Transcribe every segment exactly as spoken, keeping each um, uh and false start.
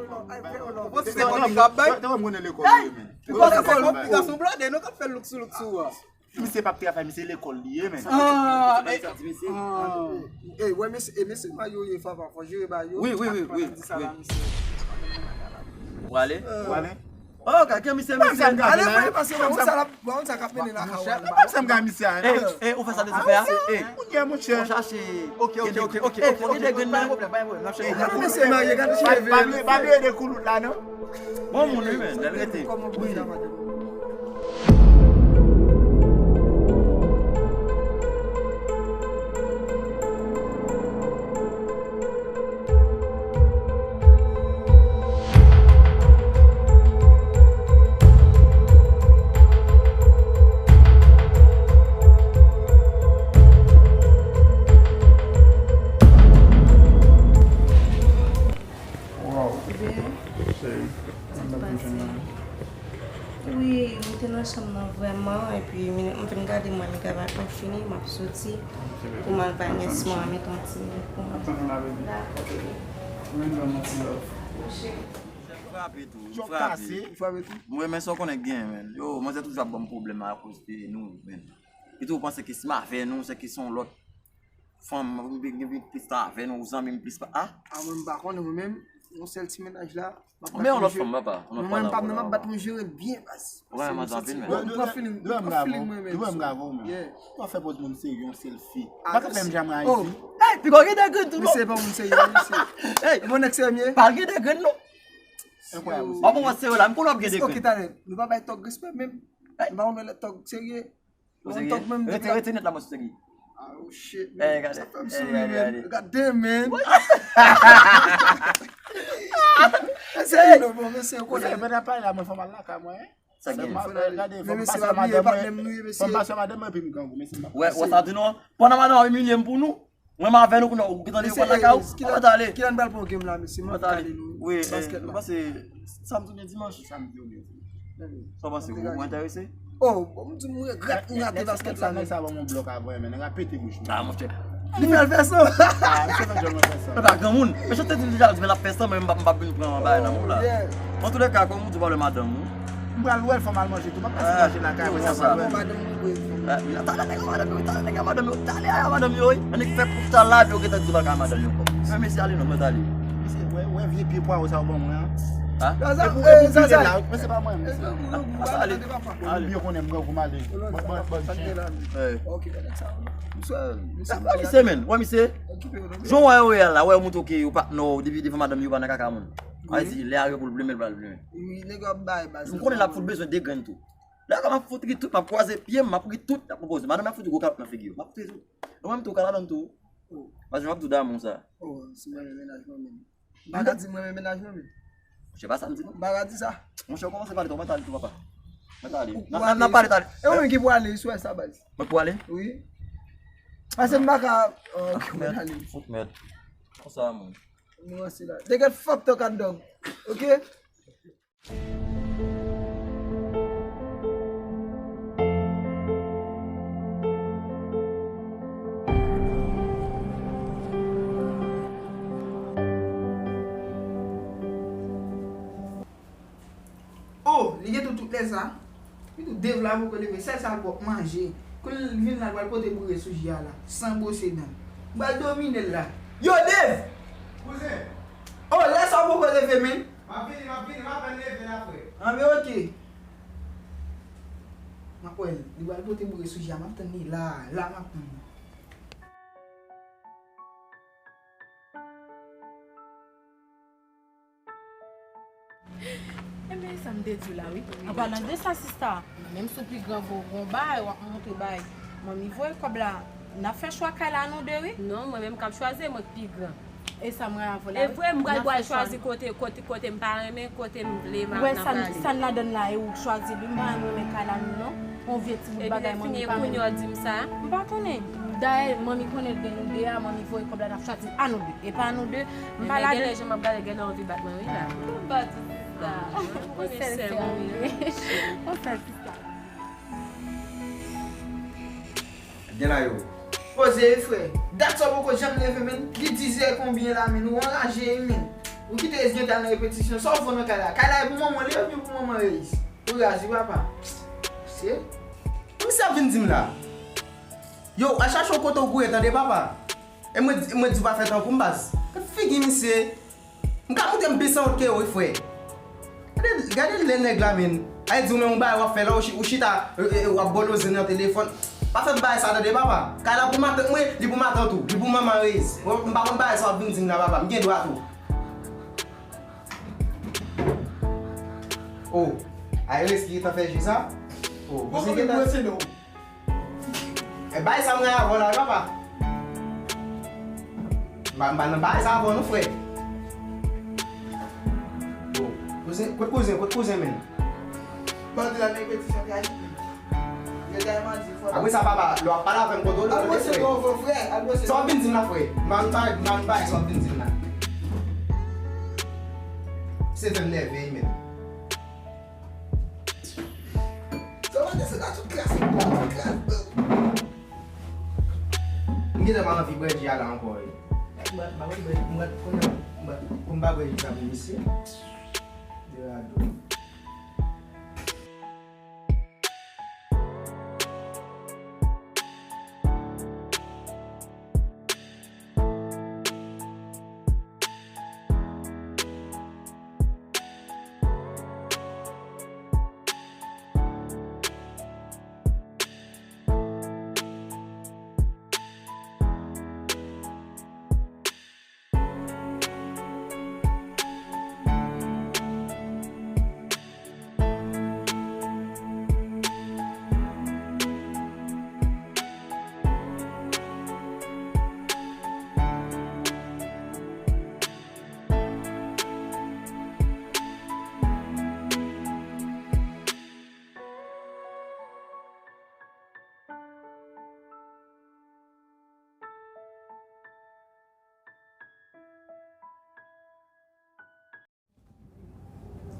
Ou panse se kòb li k ap bay? Tande m konnen lekòl li ye, men. Ou panse se kòb li k ap bay? Ou panse se kòb li k ap bay? Misye p ap travay, misye lekòl li ye, men. Ah, eh, ah. Ey, wè, mesye, e mesye mayo ye, Fafa, fò jere ba yo. Wi, wi, wi, wi. Di sa la, mesye. Ou ale? Ou ale? Oh, gade misye, misye. Ale, voye pase, bon, sa la, bon, sa k ap mennen la, ka wè. Mwen menm, sa m gade misye a. Ey, ey, ou fè sa de fè a? Ey, monchè, monchè. Ou chache. Ok, ok, ok, ok, ok. Gade de grenn nan. Pa gen pwoblèm, pa gen pwoblèm, n ap chèche. Gade misye marye, gade cheve. Pa, pa bliye, pa bliye de koulout la, non. Bon moun, wi, men, lè l rete. Wi. Wow. Cheri, sa k pase? Wi, m te nan chanm nan vrèman, epi minit m fin gade mwen, m gade mwen fini, m ap soti pou m al bay nès mwen an, met yon ti minit pou mwen. Dakò, bebe. M frape tou, m frape. M frape tou. Mwen, men sa w konnen k genyen, men. Yo, manzè toujou ap ban m pwoblèm akoz de nou, men. Li toujou panse ke si m avè nou, se ke se yon lòt fanm, m vin, vin plis tan avè nou, zanmi m plis pa, ah? Ah, mwen, m pa konnen, mwen menm, yon sèl ti mennaj la, m ap bat pou m jere. Men yon lòt fanm, papa, yon lòt fanm. Mwen, m p ap, mwen, m ap bat pou m jere l byen, baz. Ou renmen manzè anpil, men. Lè m grave w, lè m grave w, men. Ou pa fè poz moun serye, yon sèl fi. Ou pa ka fè m janm rayi. Ey, piga w gen de grenn tou, non? Misye pa moun serye, non, misye. Ey, bon nèg serye m ye. Pa gen de grenn, non. Enkwayab. Bon, mwen serye la, m konnen w ap gen de grenn. Ok, talè, nou pa bay tòg respè, menm. Nou pa renmen lè tòg serye. Ou serye? Rete, rete nèt la, mwen serye. Oh, shit, man. Sa fè m souri, man. God damn, man. Mesye, non, bon, mesye, ou konnen. Mesye, mwen ap pale la, mwen fè m al lakay mwen, hein. Sa gen? Gade, fò m pase madanm mwen, fò m pase madanm mwen, epi m grangou, mesye. Wè, wè, sa di non. Pandan madanm ap imilye m pou nou, mwen m avè nou kounye a, ou gentan desann lakay ou, mwen t ale. Kilè n pral pran game la, mesye? Mwen t ale. Wi, baskèt la. Ou panse samdi oubyen dimanch? Samdi oubyen dimanch. Sa w panse? Ou enterese? Oh, bon, m di m regrèt m rate baskèt la, men. Nèg sa ban m yon blòk avan, men nèg la pete bouch mwen. Ah, monchè. Li pral fè san. Ah, misye fè djòl mwen fè san. Epa granmoun. Men jan te di l deja, l di men l ap fè san, men m p ap, m p ap vin pran bagay nan men w la. Antouka, kòm ou di w pale madanm ou. M pral wè l, fò m al manje tou. M ap pase manje lakay mwen, sa pral wè. Madanm mwen, wi. Talè nèg a madanm yo, talè nèg a madanm yo, talè a madanm yo, wi. Annik fè pou talè yo gentan di bagay madanm yo ankò. Men mesye ale non, mwen t ale. Mesye, wè, wè vye pye pwawo sa w ban mwen an. Ha? Epi, epi pile la, men se pa mwen, mesye. Pase ale. Ale. Ou byen konnen m grangou m ale. Bon, bon, bon, chen. Ok, nèg sa. Misye, misye. Wè misye. Jan w wè yo ye a la, wè yo montre w ke yo pa, non, depi devan madanm yo pa nan kaka moun. Sa vle di, lè a gen pou l plimen, l pral plimen. Wi, nèg yo ap bay baz. M konnen l ap fout bezwen de grenn tou. Lè a m ap fout ri tout, m ap kwaze pye m, m ap ri tout, l ap pwopoze. Madanm ap fout gwo kalòt nan figi yo. M ap fout ri tout. Ou menm tou, w ka ladann tou. Oh. Paske m ap tou damou sa. Oh, si mwen renmen mennaj mwen menm. M pa ka di mwen renmen mennaj mwen menm. Monchè, pa sa m di non. M pa ka di sa. Monchè, ou kòmanse pale twòp, mwen t ale tou, papa. Mwen t ale. N a, n a, n a pale talè. E ou menm ki pou ale, sou sa baz. Mwen pou ale? Wi. Paske m pa ka, oh, ok, mwen ale. Fout mèd. Konsa, moun. Nou ranse la. They get fucked up and dog. Ok? Oh, li gen tou tout lè sa. Li tou Dave la poko leve, sèl sa l pwòp manje. Kou l vin la, l pral pote boure sou ji a la, san bwose dan. M pral domine l la. Yo, Dave! Kouzen! Oh, lè sa w poko leve, men? M ap vini, m ap vini, m apèn leve la, frè. Anben, ok. M ap wè l. Li pral pote boure sou ji a, m ap tann li la, la m ap tann li. Enben, sa m te di w la, wi. An palan de sa, sista, menm si w pi gran, vo gon bagay, w ap montre bagay. Manmi voye kòb la, n ap fè chwa kay la, nou de, wi. Non, mwen menm k ap chwazi, mwen k pi gran. E sa m rayi avè w la, wi. E vre, m pral, pral chwazi kote, kote, kote m pa renmen, kote m vle, m ap, n ap prale. Ou wè sa n ladann la, e ou k chwazi l, wi. M pa renmen kay la, non. Yon vye ti bout bagay, manmi pa renmen. Epi lè fini, kounye a w di m sa? M pa konnen. Dayè, manmi konnen l gen nou de a, manmi voye kòb la, n ap chwazi a nou de. E pa nou de, m pa ladann. Genlè jan m ap gade, genlè w anvi bat mwen, wi, la. Ou bat sista. Ou sèl sè mwen, wi. Ou sèl sista. Gen la yo. Poze, frè. Dat sa w poko janm leve, menn. Li dizè konbyen la, menn? Ou anraje, wi, menn. Ou kite Reyes gentan nan repetisyon, sa w fè nan kay la? Kay la e pou manman li, epi pou manman Reyes. Ou raz wi papa. Se. Misye ap vin di m la. Yo, al chache yon kote w gouye tande papa. E mwen, mwen di w pa fè tankou m baz. Gad figi misye. M ka montre m pi sanwont ke yo wi frè. Gade, gade lè nèg la menm. Ay di w menm yon bagay w ap fè la, ou chi- ou chita, e, e, w ap bòloze nan telefòn. Pa fè m bagay sa tande papa. Kay la pou matant mwen, li pou matant ou, li pou manman Reyes. Bon, m pa konn bagay sa w ap vin di m la papa, m gen dwa tou. Oh, Iris ki gentan fè ji sa? Oh, bon, se gentan. E bay sa mwen avè w la, papa. M pa, m pa nan bay sa avè w non, frè. Oh, kouzen, kot kouzen, kot kouzen menm? Bandi la nan repetisyon ki aji. Yo tèlman di fò. Apre sa, papa, lè w ap pale avè m, kontwole w tande, frè. Al bwose do w, frè. Al bwose do w. Sa w ap vin di m la, frè? M pa, m pa, m pa bay sa w ap vin di m la. Se fè m nève wi menm. Sa w ap desann a tout kras, tout kras. M gentan pa anvi bwè ji a la ankò wi. M pa, m pa konn bwè, m pa, kounye a, m pa, pou m pa bwè ji sa pou misye. De rado.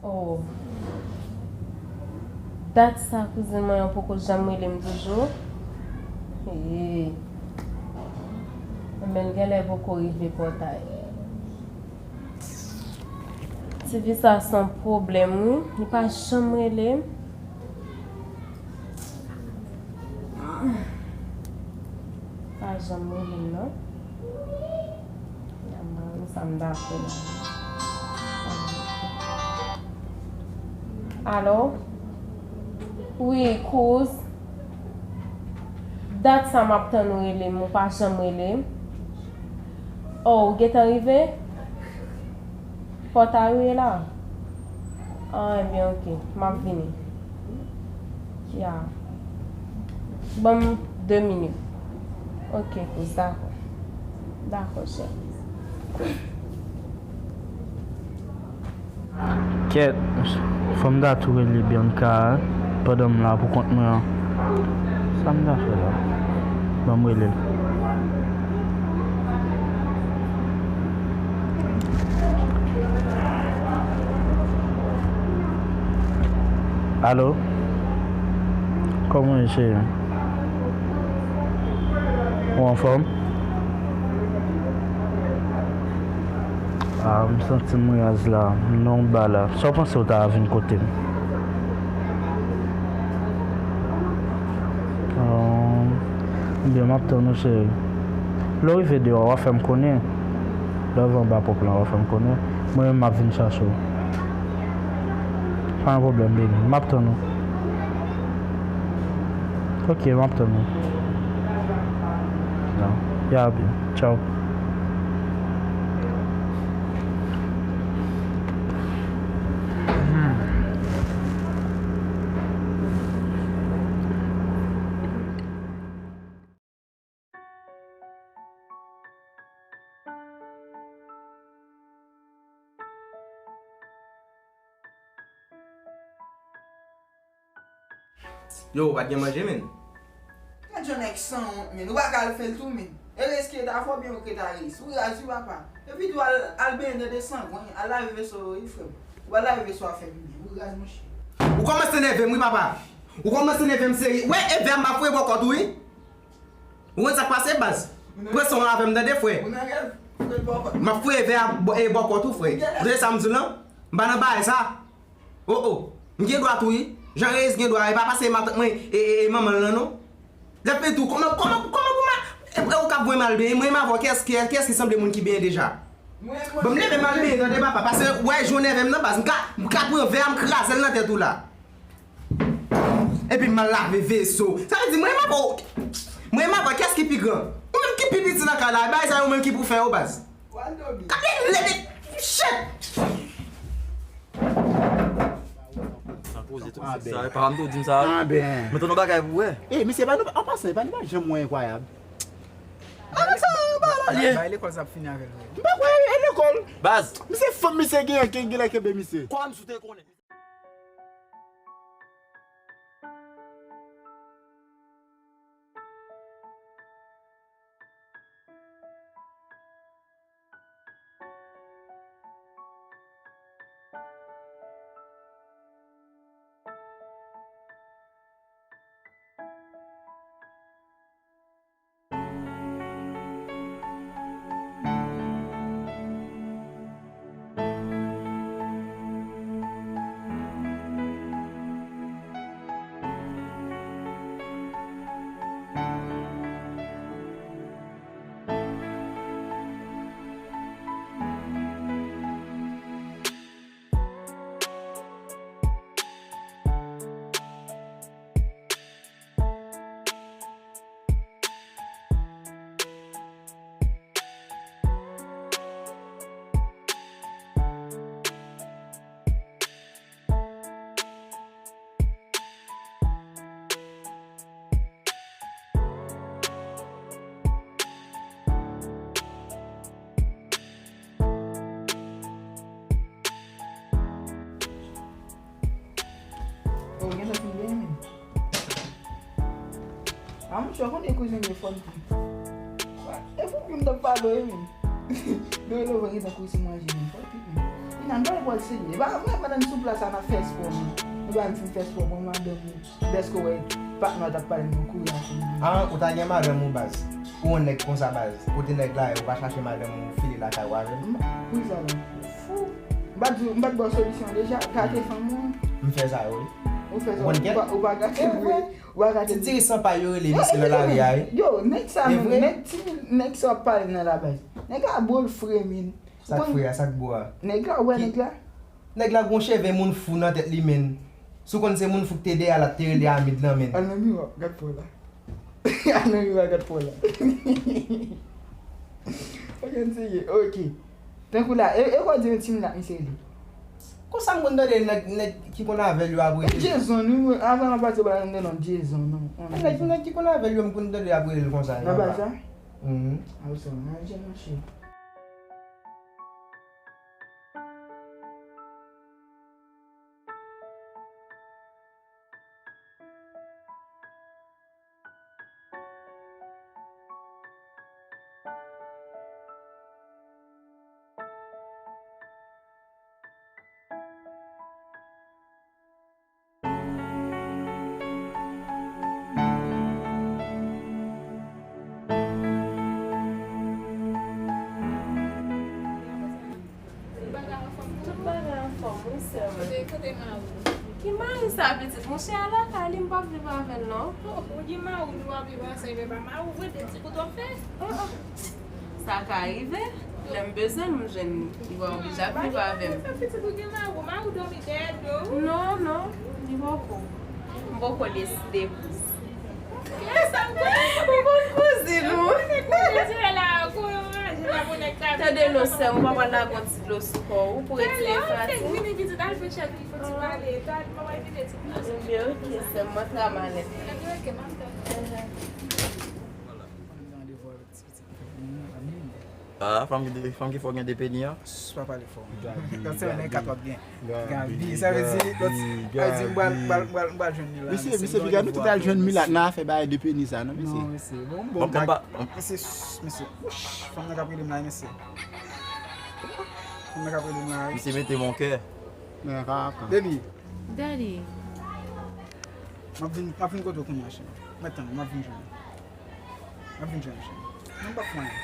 Oh. Dat sa kouzin mwen an poko janm rele m toujou. Hey. Men l genlè poko rive Pòtay. Tifi sa se yon pwoblèm wi, li pa janm rele m. Pa janm rele m non. Sa m dakò la. Alo? Wi, kouz. Dat sa m ap tann ou rele m, ou pa janm rele m. Oh, ou gentan rive? Pòtay ou ye la? Ah, ebyen, oke. M ap vini. Ya. Ban m de minit. Oke, kouz, dakò. Dakò, chè. Kèt, fò m ta tou rele Bianca pandan m la pou kont mwen an. Sa m ta fè la? Ban m rele l. Alo? Kòman w ye, cheri? Ou anfòm? Ah, m santi m raz la, m nan yon ba la. Sa w panse w ta vin kote m? Ah, ebyen, m ap tann ou, cheri. Lè w rive deyò, w a fè m konnen. Lè w rive anba ponp lan, w a fè m konnen. Mwen menm, m ap vin chache w. Pa gen pwoblèm, baby. M ap tann ou. Ok, m ap tann ou. Ya, ya, byen. Tchaw. Yo, ou pa t gen manje, menn? Gad yon nèg sanwont, menn. Ou pa ka al fè l tou, menn. E resketa fò byen ou reta reyis. Ou raz wi, papa. Epi tou al, al benyen nan de sangwen, al lave veso yo wi, frè m. Ou al lave veso a fè pi byen. Ou raz, monchè. Ou kòmanse nève m wi, papa. Ou kòmanse nève m serye. Wè, e vè m ap voye bò kò tou wi. Ou konn sa k pase, baz? Pran san w avè m, tande, frè. Ou nan rèv? M ap fouye vè a bò- e bòkò tou, frè. Ou tande sa m di w lan? M pa nan bagay sa. O, o. M gen dwa tou, wi. Jan Reyis gen dwa, e pa paske matant mwen e, e, e manman l lan, non. Lè fè tou, kòman, kòman, kòman pou ma-, e, e ou k ap voye m al benyen, mwen m avè w, kiyès, kiyès, kiyès ki sanble moun ki benyen deja? Bon, m leve m al benyen, tande papa, paske w wè je w nève m nan baz, m ka, m ka pran vè a, m kraze l nan tèt ou la. Epi m al lave veso. Sa vle di, mwen m avè w, mwen m avè w, kiyès ki pi gran? Ou menm ki pi piti nan kay la, e bagay sa yo menm ki pou fè yo, baz. Gade lè de, shit! Sa koze tout sa, e pa m tou di m sa. Anben. Mwen tann yon bagay pou wè. E, misye, pa nou, an pasan, e pa nou pa janm wè enkwayab. A, men sa, ba la. Bay lekòl sa ap fini avè l, wi. M pa kwè e lekòl. Baz. Misye fanm, misye gen, gen, gen lè kenbe misye. Kòm si w te konnen. Oh, gen lòt ide, men. A, monchè, w konnen kouzin yo fò anpil. E pou ki m t ap pale, men. Doyè love gen tan kouri sou manje, men. Fò anpil, men. Kounya, m pral pral seye. E pa, mwen, pandan n sou plas la, n ap fè espò, men. Nou pa fin fè espò, bon, madanm ou. Dèske w wè patnè w t ap pale, men w kouri al sou moun. A, ou ta gen madanm ou, baz. Ou yon nèg konsa, baz. Kote nèg la ye, ou pa chache madanm ou, file lakay ou avè l? M pa, poukisa la? Fou. M pa t di, m pa t ba w solisyon deja, gate fanm ou. M fè sa yo, wi. Ou fè sa, ou pa, ou pa gate vre. Ou pa gate. Ti diri san pay yo rele misye nan lari a, wi. Yo, nèg sa menm, nèg ti, nèg sa w ap pale nan la, baz. Nèg la bo l fre, men. Sa k fre a, sa k bo a? Nèg la, ou wè nèg la? Nèg la gon cheve moun fou nan tèt li, men. Si w konn se moun fou k te dèyè a, l ap te rele Amid lan, men. Al nan miwa, gad po la. Al nan miwa, gad po la. Ok, n seye, ok. Tankou la, e, e kwa di yon timoun ak misye li? Konsa m konn tande nèg, nèg ki konn avè l yo ap rele. E Jason, wi, avan nan pati yo pa nan non Jason, non. Nèg, nèg ki konn avè l yo, m konn tande ap rele l konsa. Nan baz la? Mhm. A, ou sa, nan Jason, monchè. Tout bagay anfòm, wi, sè mwen. Kote, kote mari w? Ki mari sa, pitit? Monchè, a lakay li, m p ap viv avè l, non. Oh, ou gen mari w, nou ap viv ansanm, men pa mari w vre, de ti kout w ap fè. Oh, oh. Sa ka rive. Lè m bezwen l, m jwenn li. Li va oblije ap viv avè m. Sa pitit ou gen mari w? Mari w dòmi dèyè do w? Non, non, li poko. M poko deside pou sa. Kiyès sa m konnen? Ou konn kouzin ou. Tande non, sè m, ou pa pral lage yon ti dlo sou kò w, ou pou retire fatig. Ebyen, ok, sè m, mwen tra malèt. Ah, fanm ki, fanm ki fò gen de peni an? Ss, pa pale fò. Gaby, Gaby, Gaby, sa vle di, lòt, sa vle di, m pral, m pral, m pral, m pral jwenn li la. Mesye, mesye, piga nou tout al jwenn milat nan afè bagay de peni sa, non, mesye. Non, mesye. Bon, bon, bon, gag. Mesye, ss, mesye. Wouch, fanm nan k ap rele m la, mesye. Fanm nan k ap rele m la, wi. Mesye mete mon kè. Men, kaka. Baby. Daddy. M ap vin, m ap vin kote w kounye a, cheri. Mèt tann, m ap vin jwenn ou. M ap vin jwenn ou, cheri. Non, m p ap fè anyen.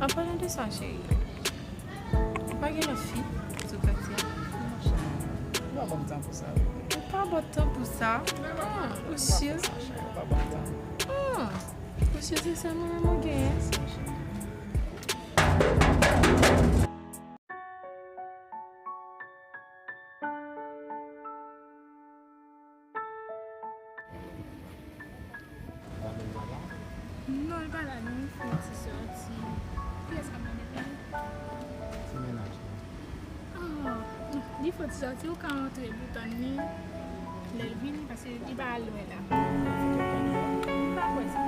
An palan de sa, cheri, ou pa gen lòt fi sou katye a? Non, cheri. Ou pa ban m tan pou sa, bebe. Ou pa ban tan pou sa? Ah, ou si? Ou pa ban m tan. Ah, ou si se sèl mwen menm ou genyen? Non, li pa la, non, li fè yon ti sòti. Kiyès k ap mande pou li? Ti mennaj la. Ah, li fè yon ti sòti, ou ka antre pou tann li. Lè l vini, paske li pa al lwen la. M pa kwè sa.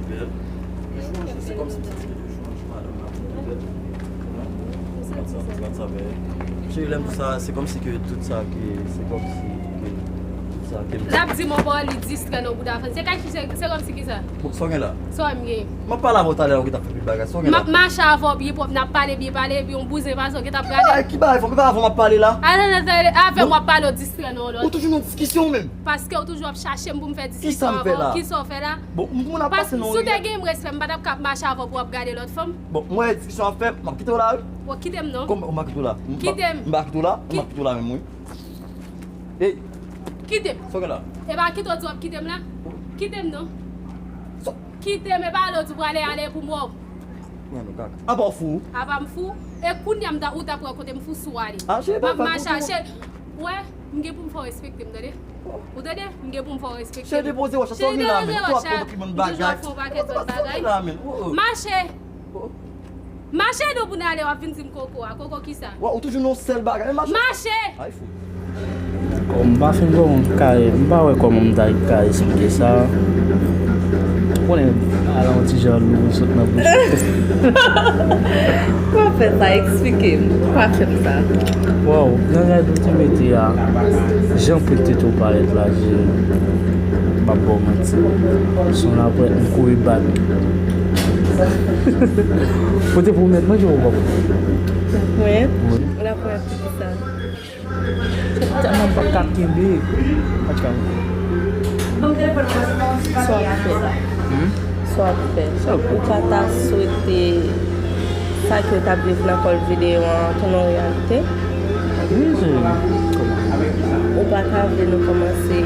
Bèl. Se kòmsi m santi ke toujou anjou madanm nan pou bèl. Wi. Ou santi sa? Ou santi sa, bèl. Cheri, lè m di sa, se kòmsi ke tout sa ke, se kòmsi ke tout sa ke m L ap di m yon pawòl, li distrè nan bouda fann. Se kòmsi, se, se kòmsi ki sa? Bon, sa w gen la? Sa m gen? M ap pale avè w talè, ou gentan fè pil bagay. Sa w gen la? M ap mache avè w byen pwòp, n ap pale byen pale, epi yon bouzen pase, ou gentan ap gade. Ki bagay, ki bagay, fò m pale la? Atè, atè, atè, avè m w ap pale, w distrè nan yon lòt. Ou toujou nan diskisyon ou menm. Paske w toujou ap chache m pou m fè diskisyon avè w. Kisa m fè la? Kisa w fè la? Bon, m, moun ap pase nan yon riyèl. Si w te gen m respè, m pa t ap ka mache avè w pou w ap gade lòt fanm. Bon, m wè diskisyon ap fèt, m ap kite w la, wi. Bon, kite m non. Kòman, ou pa kite w la? Kite m. M pa kite w la, m ap kite w la menm, wi. Ey. Kite m. Sa w gen la? E pa kite w di w ap kite m la? Kite m non. Kite m, e pa ale w di w prale, ale pou mò. Mwen nou kaka. Apa w fou? Apa m fou? E kounye a m ta, ou ta pran kote m fou sou ale. Ah, cheri, pa fè kote. M ap mache, cheri. Wè. M gen pou m fè w respekte m, tande? Ou tande? M gen pou m fè w respekte m. Cheri, depoze wòch la, sa w gen la, men? Ou ap konprann bagay. Ou toujou ap fè yon pakèt lòt bagay. Mache! Mache, non, pou n ale, w ap vin di m koko a. Koko kisa? Wa, ou toujou nan sèl bagay. Mache! Mache! Ay, fou. Kòm m pa fin konprann kare, m pa wè kòman m ta ka esplike sa. Ou konnen, ala yon ti jan lou sot nan bouch. Kòman fè sa? Eksplike m. Kòman fè m sa? Waw, nan rad ou te mete a, jan pwent tete w parèt la, je, m p ap ba w manti. Se yon lapwent m kouri bat. Ou te pwomèt mwen ke w p ap. Lapwent? Wi. Lapwent pou ki sa? Tèlman m pa ka kenbe. Sa w ap fè? Hmm? Sa w ap fè? Sa w ap fè? Ou pa ta swete sa ke w t ap viv nan kòl videyo an tounen yon reyalite? Wi, se. Ou pa ta vle nou kòmanse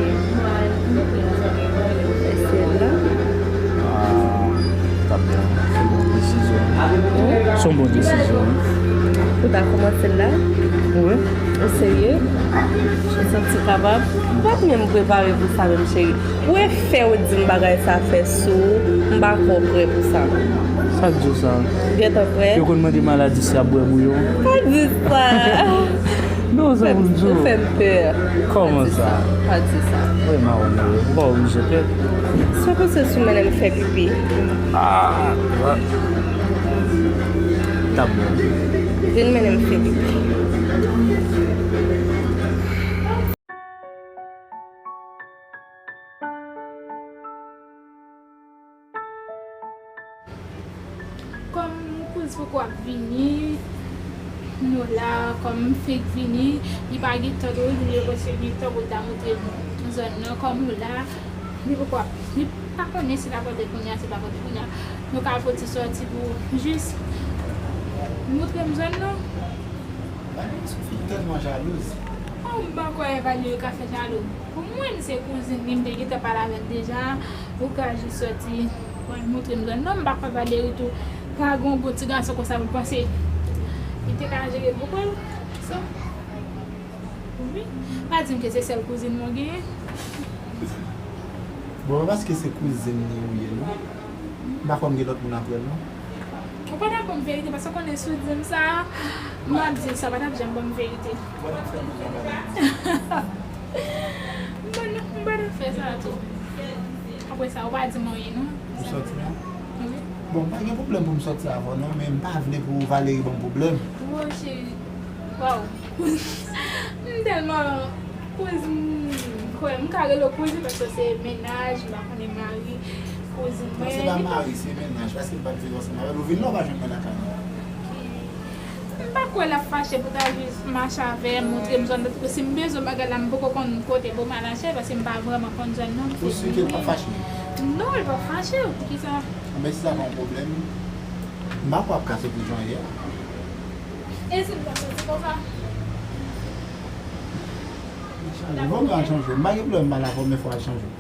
eseye l la? Ah, ta bon. Se yon bon desizyon. Hmm? Se yon bon desizyon, wi. Ou ta kòmanse l la? Wi. Ou serye? Ou santi w kapab? M pa t menm prepare pou sa menm, cheri. Pou efè ou di m bagay sa fè sou ou, m pa kwè w prè pou sa. Sa k di w sa? Gentan prè? Yo konn mande maladi si y ap bwè bouyon. Pa di sa. Non, se pou m di w. Ou fè m pè. Kòman sa? Pa di sa. Wi, m a wè, ou pa oblije pè. Sa w panse si w mennen m fè pipi? Ah, ah. T ap bon. Vin mennen m fè pipi. Kòm kouz poko ap vini, nou la, kòm m fenk vini, li pa gen tan tou, li rekonstrui gen tan pou l ta montre m zòn nan, kòm nou la, li poko ap, li pa konnen si l ap rantre kounye a, si l p ap rantre kounye a. Nou ka fè ti sòti pou jis montre m zòn nan. Valerie, se yon fi ki tèlman jalouz. Oh, m pa kwè Valerie ka fè jalou. Pou mwen, se kouzin li, m te gentan pale avè l deja. Ou ka jis sòti, mwen montre m zòn nan, m pa kwè Valerie tou ka gen yon bon ti gason konsa pou l panse li te ka jere l pou kò l. So, wi. Pa di m ke se sèl kouzin mwen genyen. Bon, pa paske se kouzin li ou ye, non. M pa kwè m gen lòt moun apre l, non. Ou pa t ap ban m verite, paske w konnen si w di m sa, m ap di l sa, w pa t ap janm ban m verite. Ou pa t ap fè m sa. Bon, non, m pa t ap fè sa tou. Apre sa, ou pa di m anyen, non. Ou sòti la? Wi. Bon, m pa gen pwoblèm pou m sòti avè w, non, men m pa vle pou Valerie ban m pwoblèm. Wo, cheri. Waw. M tèlman kouz, m kwè m ka rele w kouzin paske se mennaj, m pa konnen mari kouzin mwen. Non, se pa mari, se mennaj, paske m p ap viv ansanm avè l. Ou vin la, ou pa jwenn mwen lakay mwen. M pa kwè l ap fache pou ta jis mache avè m, montre m zòn nan, tankou si m bezwen bagay la, m poko konn kote pou m al achte, paske m pa vrèman konn zòn nan. Ou si ke l p ap fache? Non, l p ap fache, poukisa? Men si sa pa yon pwoblèm, m pa kwè w ap ka soti jan w ye a. E si m ta soti konsa? Chanje, vòmye al chanje. M pa gen pwoblèm mal avè w, men fò w al chanje.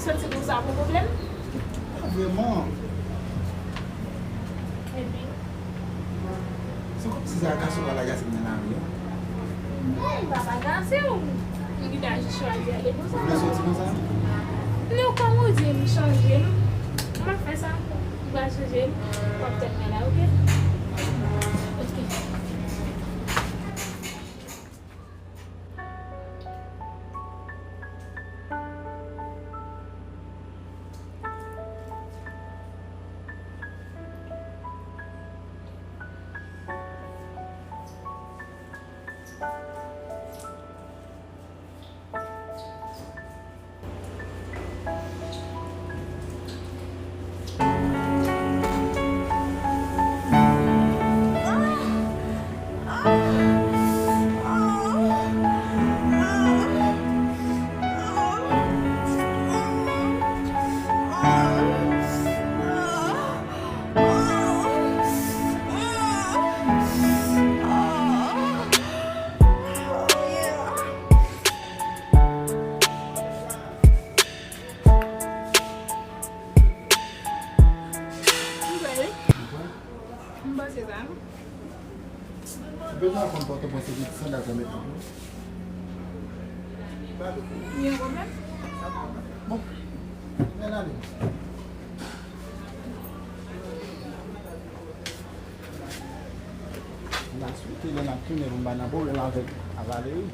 Soti konsa pou pwoblèm? Pa vrèman. Epi? Se kòmsi se agase w al agase m nan lari a. Non, m p ap agase w. M gentan jis chwazi ale konsa. Ou vle soti konsa? Non, kòm ou di m chanje, m p ap fè sa. M pral chanje, w ap tann mwen la, oke? Oke. M panse sa. Ou bezwen aprann Pòtoprens epi ti sandal sa met nan pye w. Gen pwoblèm? Bon, men ale. M ta swete lè n ap tounen pou m pa nan pwoblèm avèk a Valery.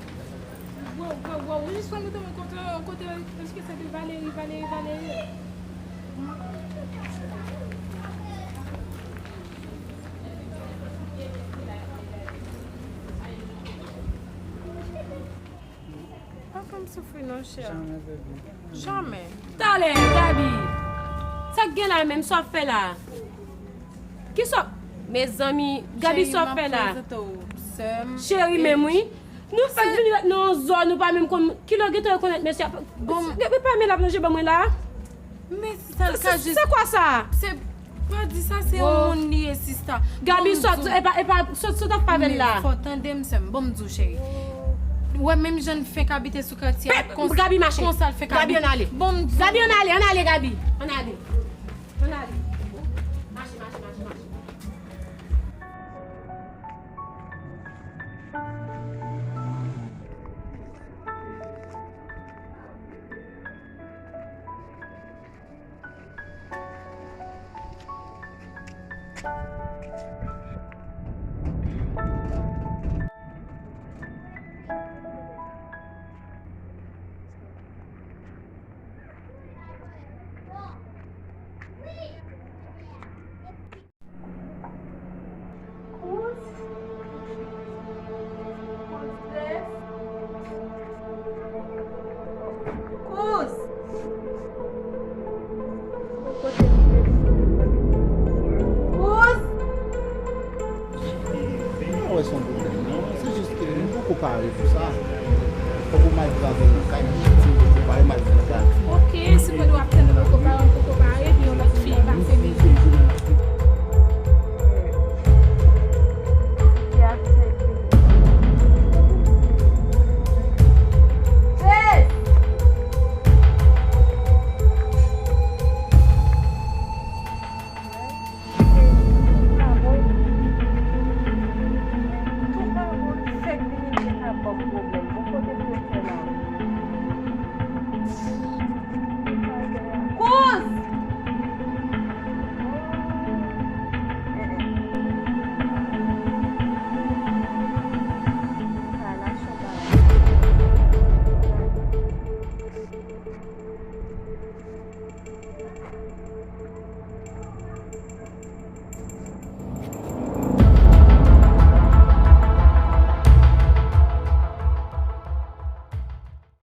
Wow, wow, wow, jis fò nou tonbe kote, kote, èske se de Valery, Valery, Valery? Pa fè m soufri non, chè. Jamè, baby. Jamè. Talè, Gaby. Sa k gen la menm, sa w ap fè la? Ki sa w ap, mezanmi, Gaby, sa w ap fè la? Cheri, menm wi. Nou fèk vini nan yon zòn, nou pa menm konn. Kilè w gentan rekonèt mesye a? Bon, depi pa men l ap lonje ban mwen la. Men sista, l ka jis. Se kwa sa? Se pa di sa, se yon moun li ye, sista. Gaby, sòt, epa, epa, sòt, sòt ap avè l la. Fò tande m, sè m. Bon, m di w, cheri. Ou wè menm jan n fenk abite sou katye a, Gaby, mache. Konsa l fenk abite. Gaby, ann ale. Bon, m di w. Gaby, ann ale, ann ale, Gaby. Ann ale. Ann ale. Mache, mache, mache, mache. Kouz. Kouz. Kouz. Kouz. Mwen wè se yon pwoblèm, non. Se jis ke nou poko pare pou sa. Fòk ou mal travay nan kay.